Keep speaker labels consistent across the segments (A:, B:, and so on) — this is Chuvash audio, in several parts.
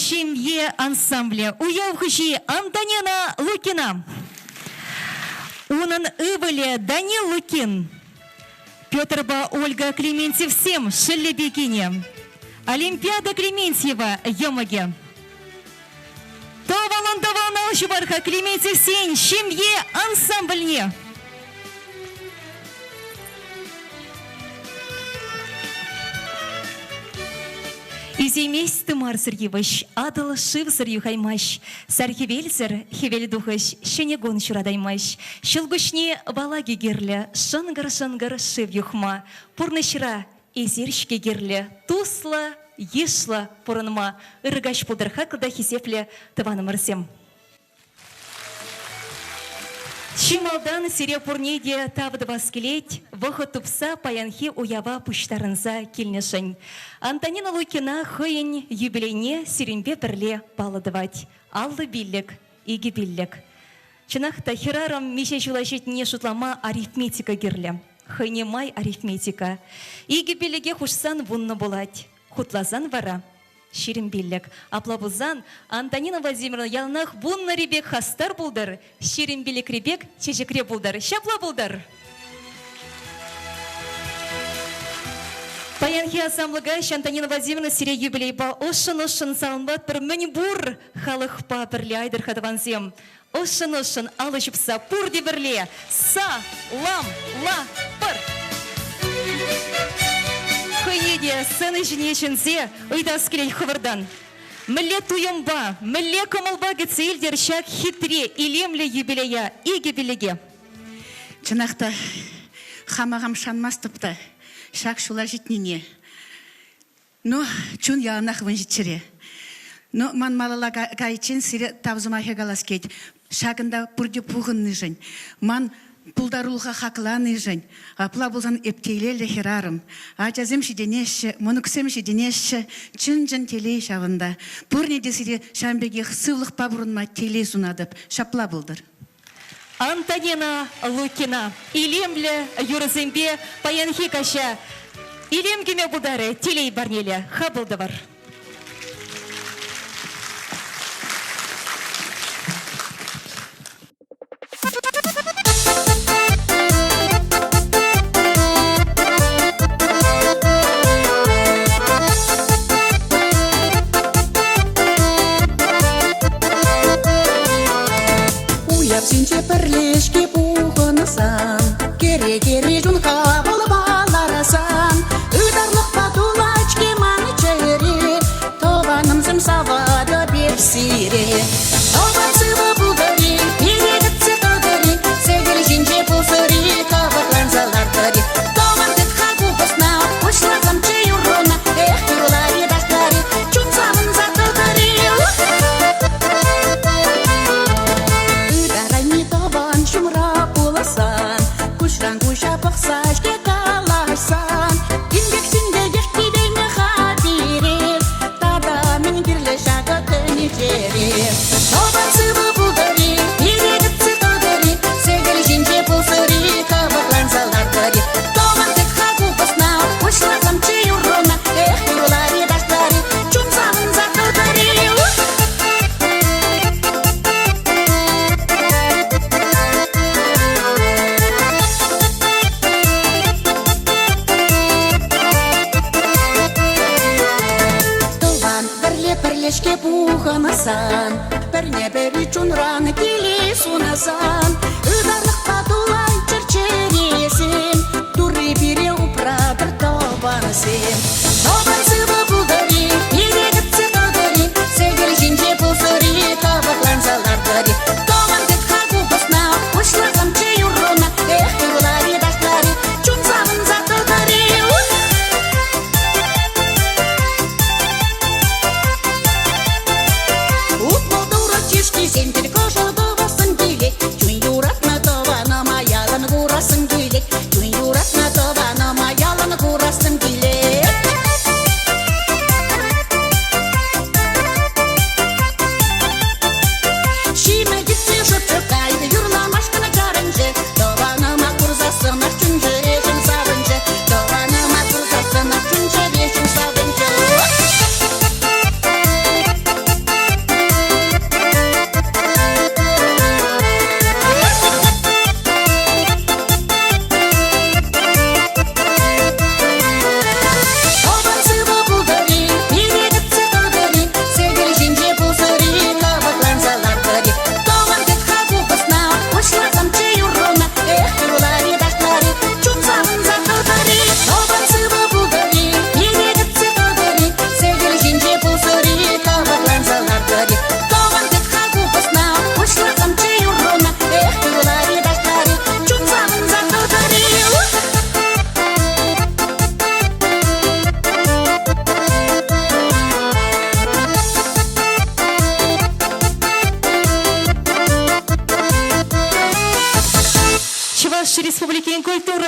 A: ҫемье ансамблӗ уяв хуҫи Антонина Лукина. Унӑн ывӑлӗ Данил Лукин. Петрпа Ольга Клементьевсем шӑллӗпе кинӗ. Олимпиада Клементьева йӑмӑкӗ. Тӑвалан-тӑван ҫупар-ха Клементьевсен ҫемье ансамбльне. Ӳсеймест тымарсӑр йывӑҫ, Атӑл шывсӑр юхаймасть, Сар хӗвелсӗр хӗвел тухӑҫ ҫӗнӗ кун ҫуратаймасть. Ҫӑлкуҫне валакӗ кирлӗ, шӑнкӑр-шӑнкӑр шыв юхма. Пурнӑҫра эсир-ҫке кирлӗ, туслӑ, йышлӑ пурӑнма. Ырӑ каҫ пултӑр хаклӑ та хисеплӗ тӑванӑмӑрсем. Чи малтан сире пурне те тав тӑвас килет, вӑхӑт тупса паянхи уява пуҫтарӑнса килнӗшӗн. Антонина Лукина хӑйӗн юбилейне сирӗнпе пӗрле паллӑ тӑвать. 55, 2 5. Чӑнах та, хӗрарӑм миҫе ҫула ҫитнине шутлама арифметика кирлӗ. Хӑйне май арифметика. 2 5-е хушсан 10 пулать. Хутласан вара 25. Апла пулсан, Антонина Владимировна яланах 10-ри пек хастар пултӑр, 25-ри пек чечекре пултӑр. Ҫапла пултӑр! Паянхи асамлӑ каҫ Антонина Владимировна сире юбилейпа ӑшшӑн-ӑшшӑн саламлатпӑр. Мӗн пур халӑхпа пӗрле айтӑр-ха, тӑвансем. Ӑшшӑн-ӑшшӑн алӑ ҫупса пурте пӗрле саламлатпӑр! Хӑйне те сцена ҫине чӗнсе ыйтас килет хӑвӑртан. Мӗнле туйӑмпа, мӗнле кӑмӑлпа кӗтсе илтӗр ҫак хитре, илемлӗ юбилея 2 5-е?
B: Чӑнах та, хама хам шанмастӑп та ҫак ҫула ҫитнине. Ну, чун яланах 17-ре. Ну, ман малалла кайиччен сире тав сӑмахӗ калас килет. Ҫакӑнта пурте пухӑннишӗн, ман пултарулӑха хакланишӗн, апла пулсан эп телейлӗ хӗрарӑм. Ачасем ҫитӗнеҫҫӗ, мӑнуксем ҫитӗнеҫҫӗ, чӑн-чӑн телей ҫавӑнта. Пурне те сире ҫавӑн пекех сывлӑхпа пурӑнма телей сунатӑп. Ҫапла пултӑр.
A: Антонина Лукина илемлӗ юрӑсемпе паянхи каҫа илем кӳме пултарӗ, телей парнелӗ. Хапӑл тӑвӑр.
C: Уявсенче пӗрлешке пухӑнсан, кӗрекере чун хавалпа ларсан, ытарлӑхпа тулать-ҫке ман чӗре, тӑванӑмсем саватӑп эп сире. Тӑван сывӑ пултӑр-и, пире кӗтсе тӑтӑр-и, сӗтел ҫинче пулсӑр-и, каварланса лартӑр-и. Тӑван тыт-ха купӑсна, пуҫласамччӗ юрруна, эх, юрлар-и, ташлар-и, чун савӑнса тӑтӑр-и. Ытарайми тӑван ҫумра пуласан, куҫран куҫа пӑхса-ҫке калаҫсан, инкек-синкекех тивеймӗ-ха пире, тата мӗн кирлӗ ҫакӑ тӗнчере. Тӑван сывӑ пултӑр-и, пире кӗтсе тӑтӑр-и, сӗтел ҫинче пулсӑр-и, каварланса лартӑр-и. Тӑван тыт-ха купӑсна, пуҫласамччӗ юрруна, эх, юрлар-и, ташлар-и, чун савӑнса тӑтӑр-и. Тӑван пӗрле пӗрлешке пухӑнсан, пӗрне-пӗри чунран киле сунасан, ытарлӑхпа тулайччӑр чӗресем, Турри пире упратӑр тӑвансем. Тӑван сывӑ пултӑр-и, пире кӗтсе тӑтӑр-и, сӗтел ҫинче пулсӑр-и, каварланса лартӑр-и. Тӑван тыт-ха купӑсна, пуҫласамччӗ юрруна, эх, юрлар-и, ташлар-и, чун савӑнса тӑтӑр-и. 60 чышкисем тӗл кӑшӑл тӑвассӑн килет, чун юратнӑ тӑванӑма ялан курассӑм килет, чун юратнӑ тӑванӑма ялан курассӑм килет. Ҫимӗк иртсе шӑпчӑк кайӑк юрламашкӑн чарӑнчӗ, тӑванӑма курсассӑнах чун-чӗрешӗм савӑнчӗ, тӑванӑма курсассӑнах чун-чӗрешӗм савӑнчӗ.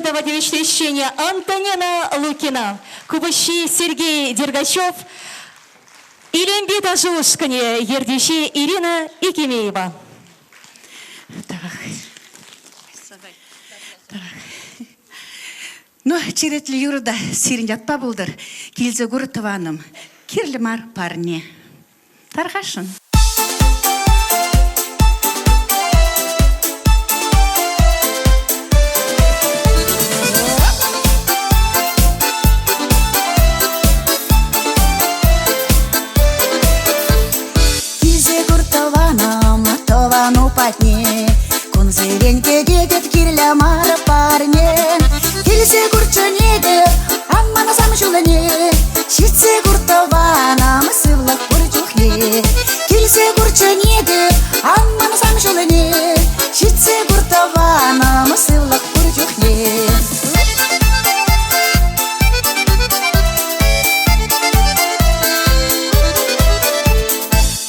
A: тава тивӗҫлӗ ӗҫченӗ Антонина Лукина, купӑсҫи Сергей Дергачев, Илемпи ташӑ ушкӑнӗ ертӳҫи Ирина Икемеева.
B: Ну, черетлӗ юрӑ та сирӗн ятпа пултӑр. Килсе кур, тӑванӑм. Кирлӗ мар парне. Тархасшӑн.
C: Килсе кур, тӑванӑм, тӑвану патне. Кунсерен кӗтетӗп кирлӗ мар парне. Килсе кур, чӗнетӗп, ан манӑсам ҫулне. Ҫитсе кур, тӑванӑм, сывлӑх пур чухне. Килсе кур, чӗнетӗп, ан манӑсам ҫулне. Ҫитсе кур, тӑванӑм, сывлӑх пур чухне.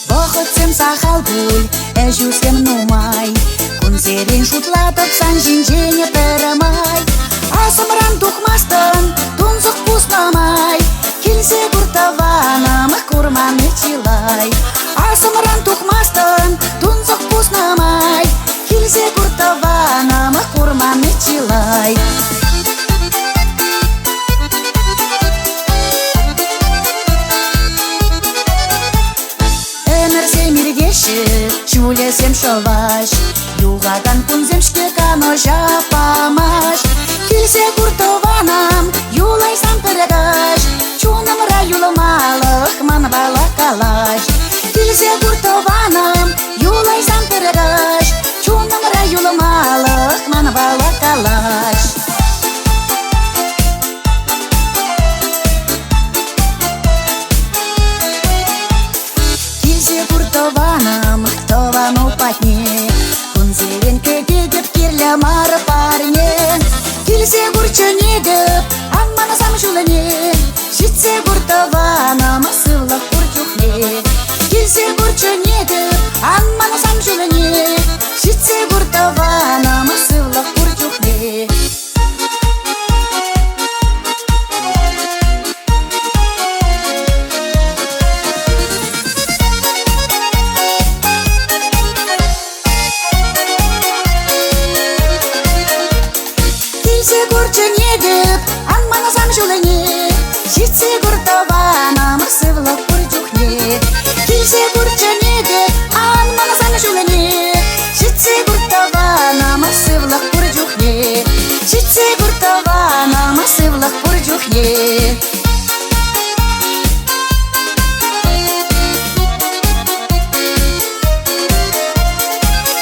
C: Вӑхӑтсем сахал пуль, ӗҫӳсем нумай. Кунсерен шутлатӑп сан ҫинчен пӗрмай. Асӑмран тухмастӑн, тунсӑх пуснӑ май. Килсе кур, тӑванӑм, курманни чылай. Асӑмран тухмастӑн, тунсӑх пуснӑ май. Килсе кур, тӑванӑм, курманни чылай. Ӗмӗрсем иртеҫҫӗ, ҫулӗсем шӑваҫ, Юхакан кунсем-ҫке канӑҫа памаҫ. Килсе кур, тӑванӑм, юлайсан пӗр каҫ, Чунӑмра юлмалӑх манпала калаҫ. Килсе кур, тӑванӑм, юлайсан пӗр каҫ, Чунӑмра юлмалӑх манпала калаҫ. Килсе кур, тӑванӑм, тӑвану патне. Кунсерен кӗтетӗп кирлӗ мар парне. Килсе кур, чӗнетӗп, ан манӑсам ҫулне. Ҫитсе кур, тӑванӑм, сывлӑх пур чухне. Килсе кур, чӗнетӗп, ан манӑсам ҫулне. Ҫитсе кур, тӑванӑм, сывлӑх пур чухне. Килсе кур, чӗнетӗп, ан манӑсам ҫулне. Ҫитсе кур, тӑванӑм, сывлӑх пур чухне. Килсе кур, чӗнетӗп, ан манӑсам ҫулне. Ҫитсе кур, тӑванӑм, сывлӑх пур чухне. Ҫитсе кур, тӑванӑм, сывлӑх пур чухне.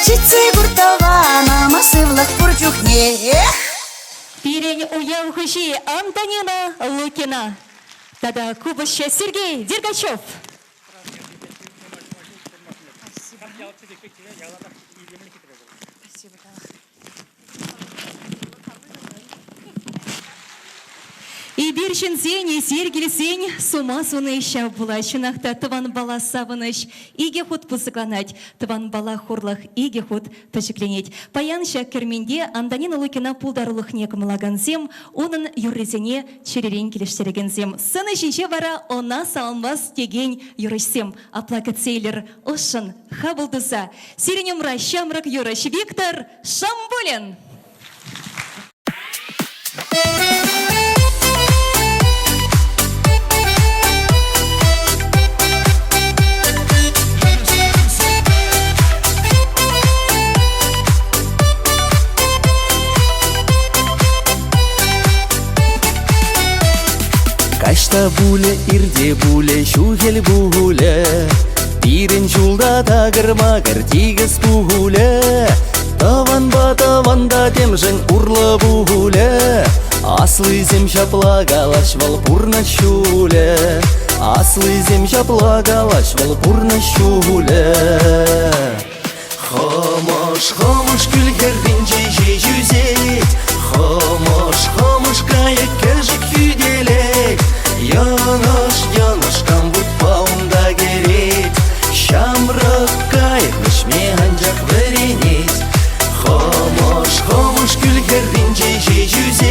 C: Ҫитсе кур, тӑванӑм, сывлӑх пур чухне.
A: Пирӗн уяв хуҫи Антонина Лукина тата купӑсҫӑ Сергей Дергачев. Эпир ҫынсен, эсир килсен сума суни ҫав пулать. Чӑнах та тӑванпала савӑнӑҫ икӗ хут пысӑкланать, тӑванпала хурлӑх икӗ хут пӗчӗкленет. Паян ҫак керменте Антонина Лукина пултарулӑхне кӑмӑллакансем, унӑн юррисене чӗререн килӗштерекенсем. Сцена ҫинче вара ӑна саламлас текен юрӑҫсем. Апла кӗтсе илӗр ӑшшӑн, хапӑл туса. Сирӗн умра ҫамрӑк юрӑҫ Виктор Шамбулин!
D: Каҫ та пулӗ, ирте пулӗ, ҫу хӗл пулӗ. Пирӗн ҫулта такӑр-макӑр тикӗс пулӗ. Тӑванпа тӑван та темшӗн урлӑ пулӗ. Аслисем ҫапла калаҫ вӑл пурнӑҫ ҫулӗ. Аслисем ҫапла калаҫ вӑл пурнӑҫ ҫулӗ. Хӑмӑш, хӑмӑш кӳл хӗрринче ҫеҫ ӳсет. Хӑмӑш, хӑмӑш кайӑк-кӗшӗк хӳтӗлет. Йӑнӑш, йӑнӑш кам вутпа унта кӗрет. Ҫамрӑк кайӑк вӗҫме анчах вӗренет. Хӑмӑш, хӑмӑш кӳл хӗрринче ҫеҫ ӳсет.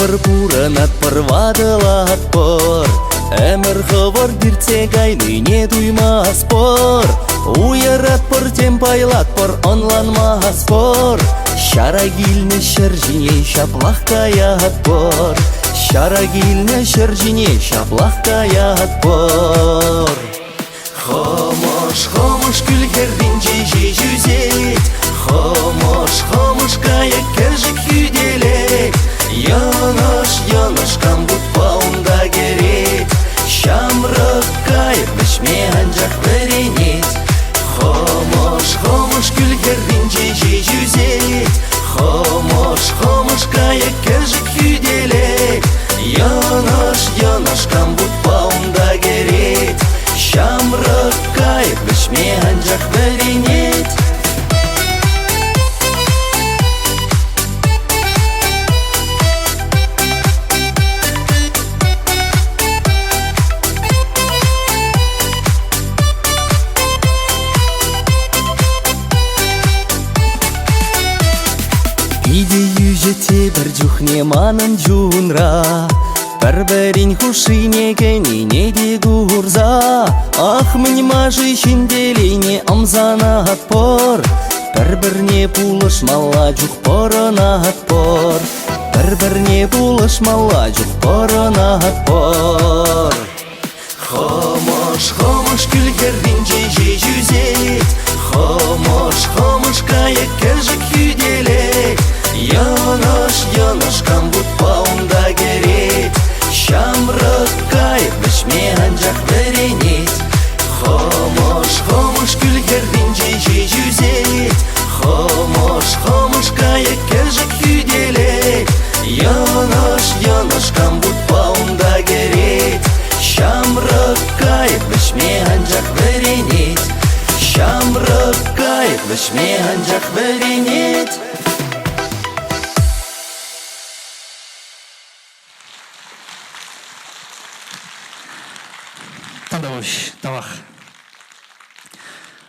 D: Пурӑнатпӑр, пурӑнатпӑр, ватӑлатпӑр. Ӗмӗр хӑвӑрт иртсе кайнине туймастпӑр. Уйӑратпӑр, тем пайлатпӑр, ӑнланмастпӑр. Ҫара килнӗ ҫӗр ҫине ҫаплах каятпӑр. Ҫара килнӗ ҫӗр ҫине ҫаплах каятпӑр. Хӑмӑш, хӑмӑш кӳл хӗрринче ҫеҫ ӳсет. Хӑмӑш, хӑмӑш кайӑк кӗшӗк хӳтӗлет. Йӑнӑш, йӑнӑш кампутпа унта кӗрет. Ҫамрӑк кайӑк вӗҫме анчах вӗренет. Хӑмӑш, хӑмӑш кӳл хӗрринче ҫеҫ ӳсет. Хӑмӑш, хӑмӑш кайӑк кӗшӗк хӳтӗлет. Йӑнӑш, йӑнӑш кампутпа унта кӗрет. Ҫамрӑк кайӑк вӗҫме анчах вӗренет. Питӗ йӳҫӗ тепӗр чухне манӑн чунра Пӗр-пӗрин хушшине кӗнине те курса Ах, мӗн-ма-ши ҫын телейне ӑмсанатпӑр Пӗр-пӗрне пулӑшмалла чух пӑрӑнатпӑр Пӗр-пӗрне пулӑшмалла чух пӑрӑнатпӑр Хӑмӑш, хӑмӑш кӳл хӗрринче ҫеҫ ӳсет. Хӑмӑш, хӑмӑш кайӑк кӗшӗк хӳтӗлет. Йӑнӑш, йӑнӑш кампутпа унта кӗрет. Ҫамрӑк кайӑк вӗҫме анчах вӗренет. Хӑмӑш, хӑмӑш кӳл хӗрринче ҫеҫ ӳсет. Хӑмӑш, хӑмӑш кайӑк кӗшӗк хӳтӗлет. Йӑнӑш, йӑнӑш кампутпа унта кӗрет. Ҫамрӑк кайӑк вӗҫме анчах вӗренет. Ҫамрӑк кайӑк вӗҫме анчах вӗренет.
E: Тавтапуҫ, тавах.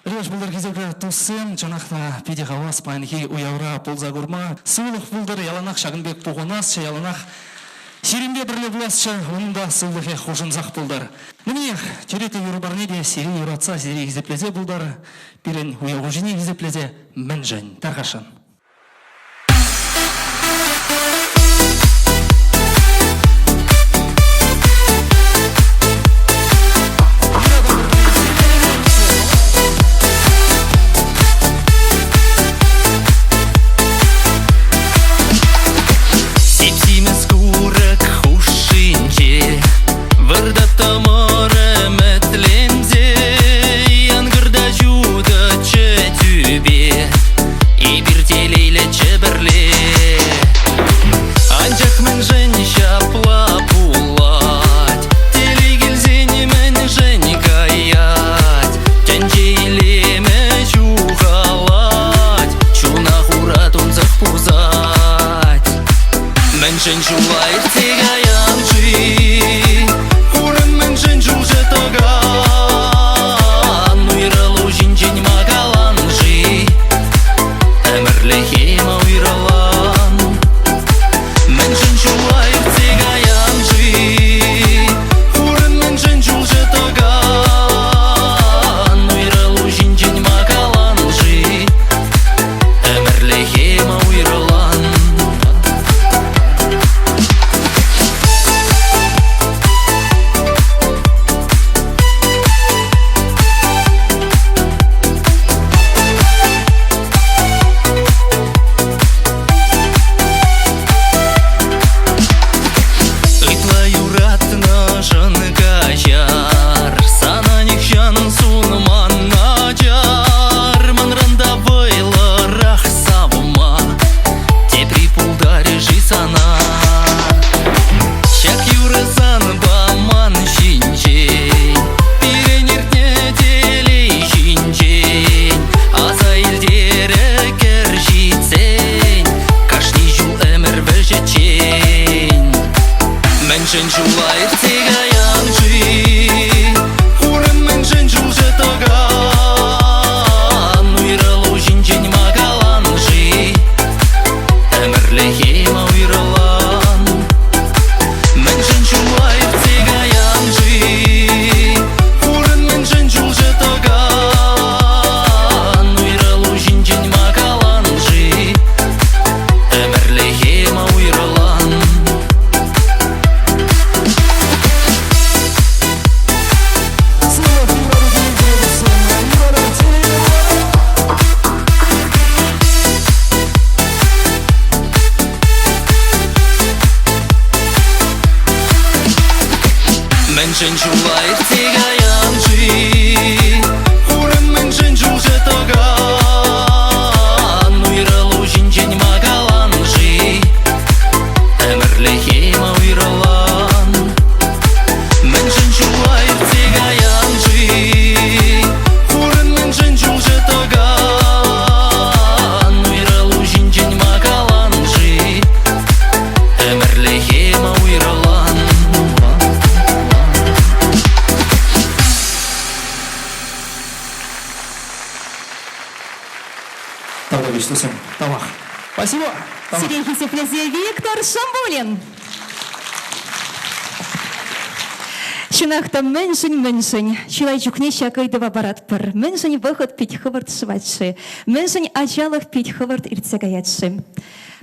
E: Леш пултӑр хисеплӗ туссем, чӑнах та питӗ хавас паянхи уявра пулса курма. Сывлӑх пултӑр, яланах ҫакӑн пек пухӑнасчӗ, яланах сирӗнпе пӗрле пуласчӗ, унӑн та сывлӑхӗ хушӑнсах пултӑр. Мӗнех, черетлӗ юрӑ парне те сире юратса, сире хисеплесе пултӑр, пирӗн уяв хуҫине хисеплесе мӗншӗн тархасшӑн.
D: Сип-симӗс курӑк хушшинче Выртаттӑмӑр ӗмӗтленсе Янкӑр та ҫутӑччӗ тӳпе Эпир телейлӗччӗ пӗрле. Анчах мӗншӗн ҫапла пулать? Телей килсен мӗншӗн каять? Тӗнче илемӗ ҫухалать, чуна хура тунсӑх пусать. Мӗншӗн ҫула иртсе каян-ши? Хурӑн мӗншӗн ҫулҫӑ тӑкан? Уйрӑлу ҫинчен ма калан-ши? Ӗмӗрлӗхе ма уйрӑлан? Мӗншӗн ҫула иртсе каян-ши? Хурӑн мӗншӗн ҫулҫӑ тӑкан? Уйрӑлу ҫинчен ма калан-ши? Ӗмӗрлӗхе ма уйрӑлан? Мӗншӗн ҫулла иртсе каян-ши? Хурӑн мӗншӗн ҫулҫӑ тӑкан? Уйрӑлу ҫинчен ма калан-ши? Ӗмӗрлӗхе ма уйрӑлан? Мӗншӗн ҫулла иртсе каян-ши? Хурӑн мӗншӗн ҫулҫӑ тӑкан? Уйрӑлу ҫинчен ма калан-ши? Ӗмӗрлӗхе ма уйрӑлан?
E: Тавтапуҫ, туссем. Тавах. Спасибо.
A: Сире хисеплесе Виктор Шамбулин. Чӑнах та мӗншӗн, мӗншӗн чылай чухне ҫак ыйтӑва паратпӑр. Мӗншӗн вӑхӑт пит хӑвӑрт шӑвать-ши? Мӗншӗн ачалӑх пит хӑвӑрт иртсе каять-ши?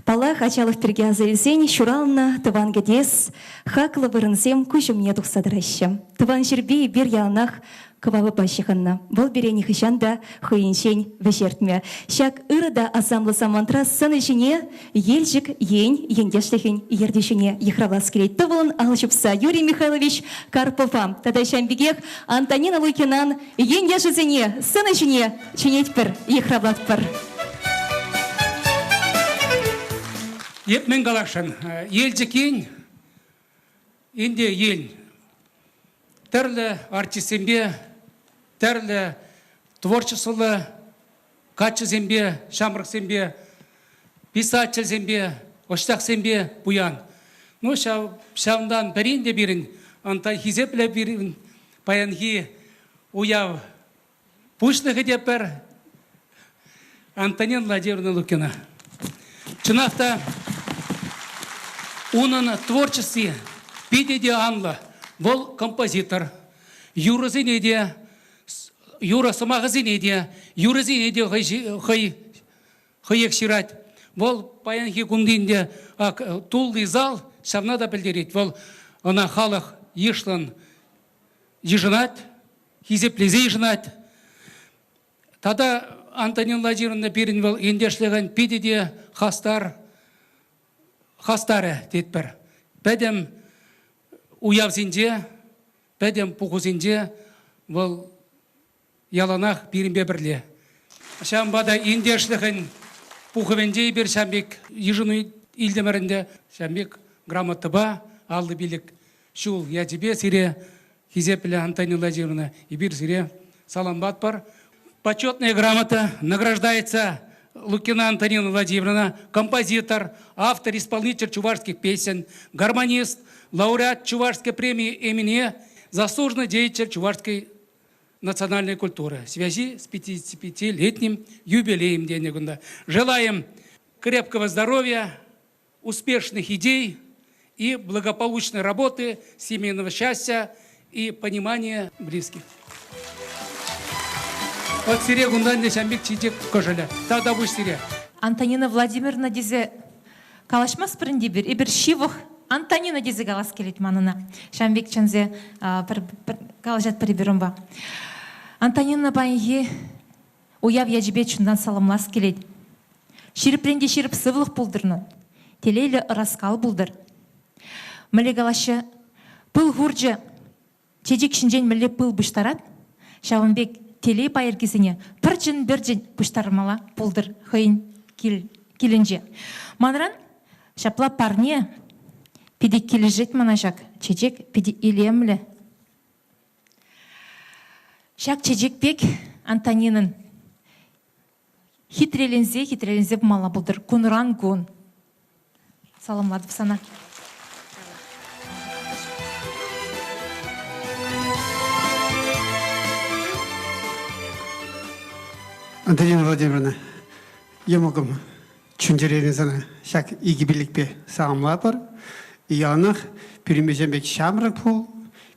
A: Паллах, ачалӑх пирки аса илсен ҫуралнӑ тӑван кӗтес, хаклӑ вырӑнсем куҫ умне тухса тӑраҫҫӗ. Тӑван ҫӗрпе эпир яланах кӑвапапа ҫыхӑннӑ. Вӑл пире нихӑҫан та хӑйӗнчен вӗҫертмӗ. Ҫак ырӑ та асамлӑ самантра сцена ҫине Елчӗк ен ентешлӗхӗн ертӳҫине йыхравлас килет. Тӑвӑлӑн ал ҫупса Юрий Михайлович Карпова тата ҫавӑн пекех Антонина Лукинан ентешӗсене сцена ҫине чӗнетпӗр, йыхравлатпӑр.
F: Эп мӗн каласшӑн? Елчӗк ен, ӗнтӗ ен тӗрлӗ артистсемпе, тӗрлӗ творчествӑллӑ каччӑсемпе, ҫамрӑксемпе, писательсемпе, ӑҫтахсемпе пуян. Ну, ҫав, ҫавӑнтан пӗрин те пирӗн, анта хисеплӗ пирӗн паянхи уяв пуҫлӑхӗ те пӗр Антонина Владимировна Лукина. Чӑнах та унӑн творчестви питӗ те анлӑ. Вӑл композитор. Юрӑсене те, юрӑ сӑмахӗсене те, юрӑсене те хӑй, хӑй, хӑех ҫырать. Вӑл паянхи кунти те тулли зал ҫавна та пӗлтерет. Вӑл ӑна халӑх йышлӑн йышӑнать, хисеплесе йышӑнать. Тата Антонина Владимировна пирӗн вӑл ентешлӗхӗн питӗ те хастар хастарӗ тетпӗр. Пӗтӗм уявсенче, пӗтӗм пухусенче вӑл яланах пирӗнпе пӗрле. Ҫавӑнпа та ентешлӗхӗн пухӑвӗнче эпир ҫавӑн пек йышӑну илтӗмӗр ӗнтӗ. Ҫавӑн пек грамотӑпа 55 ҫул ячӗпе сире, хисеплӗ Антонина Владимировна, эпир сире саламлатпӑр. Почетная грамота награждается Лукина Антонина Владимировна, композитор, автор, исполнитель чувашских песен, гармонист, лауреат Чувашской премии имени, заслуженный деятель чувашской национальной культуры в связи с 55-летним юбилеем тенӗ кунта. Желаем крепкого здоровья, успешных идей и благополучной работы, семейного счастья и понимания близких. Вот сире кунтан те ҫам пек чечек кӑшӑлӗ. Тавтапуҫ сире.
G: Антонина Владимировна тесе калаҫмастпӑр ӗнтӗ эпир. Эпир ҫывӑх Антонина тесе калас килет ман ӑна. Ҫавӑн пек чӗнсе пӗр, пӗр калаҫатпӑр эпир унпа. Антонина паянхи уяв ячӗпе чунтан саламлас килет. Ҫирӗпрен те ҫирӗп сывлӑх пултӑрнӑ. Телейлӗ ӑраскал пултӑр. Мӗнле калаҫҫӗ, пыл хурчӗ чечек ҫинчен мӗнле пыл пуҫтарать, ҫавӑн пек телей пайӑркисене пӗрчӗн-пӗрчӗн пуҫтармалла пултӑр хӑйӗн кил, килӗнче. Манран ҫапла парне питӗ килӗшет мана ҫак чечек, питӗ илемлӗ. Ҫак чечек пек Антонинӑн хитреленсе, хитреленсе пымалла пултӑр кунран кун. Саламлатӑп сана.
H: Антонина Владимировна, йӑмӑкӑм, чун-чӗререн сана ҫак икӗ пиллӗкпе саламлатпӑр. Яланах пирӗнпе пек ҫамрӑк пул,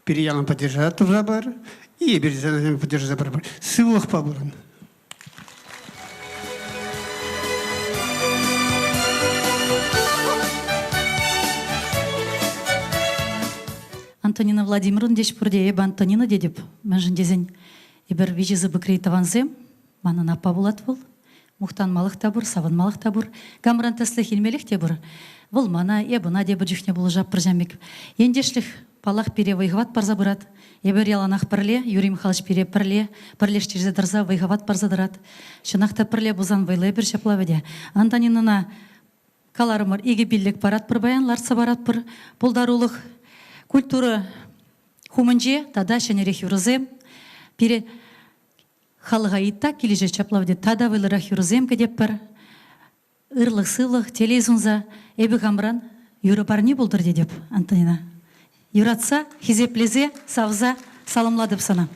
H: пире ялан поддержать туса пыр, и эпир сана поддержать пыр. Сывлӑхпа пурӑн.
I: Антонина Владимировна теҫ пурте эпӗ Антонина тетӗп. Мӗншӗн тесен эпир виҫӗ сыпӑкри тӑвансем. Манӑн аппа пулать вӑл. Мухтанмалӑх та пур, савӑнмалӑх та пур. Камран тӗслӗх илмелӗх те пур. Вӑл мана, эп ӑна тепӗр чухне пулӑшап пӗр ҫамик. Ентешлӗх. Паллах, пире вӑй-хӑват парса пырать. Эпир яланах пӗрле, Юрий Михайлович пире пӗрле, пӗрлештерсе тӑрса вӑй-хӑват парса тӑрать. Чӑнах та пӗрле пулсан вӑйлӑ эпир ҫапла вӗт. Антонинӑна каларӑмӑр, 2,5 паратпӑр паян, лартса паратпӑр. Пултарулӑх, культура хумӗнче тата ҫӗнӗрех юрӑсем. Пире халӑха итак килӗшет ҫапла вӗт, тата вӑйлӑрах юрӑсем кӗтетпӗр. Ырлӑх-сывлӑх, телей сунса эпӗ хамран юрӑ парни пултӑр тетӗп, Антонина. Юратса, хисеплесе, савса саламлатӑп сана.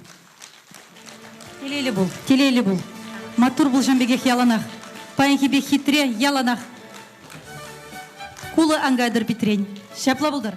I: Телейлӗ пул, телейлӗ пул. Маттур пул ҫам пекех яланах. Паянхи пек хитре яланах. Кулӑ ан кайтӑр питрен. Ҫапла пултӑр.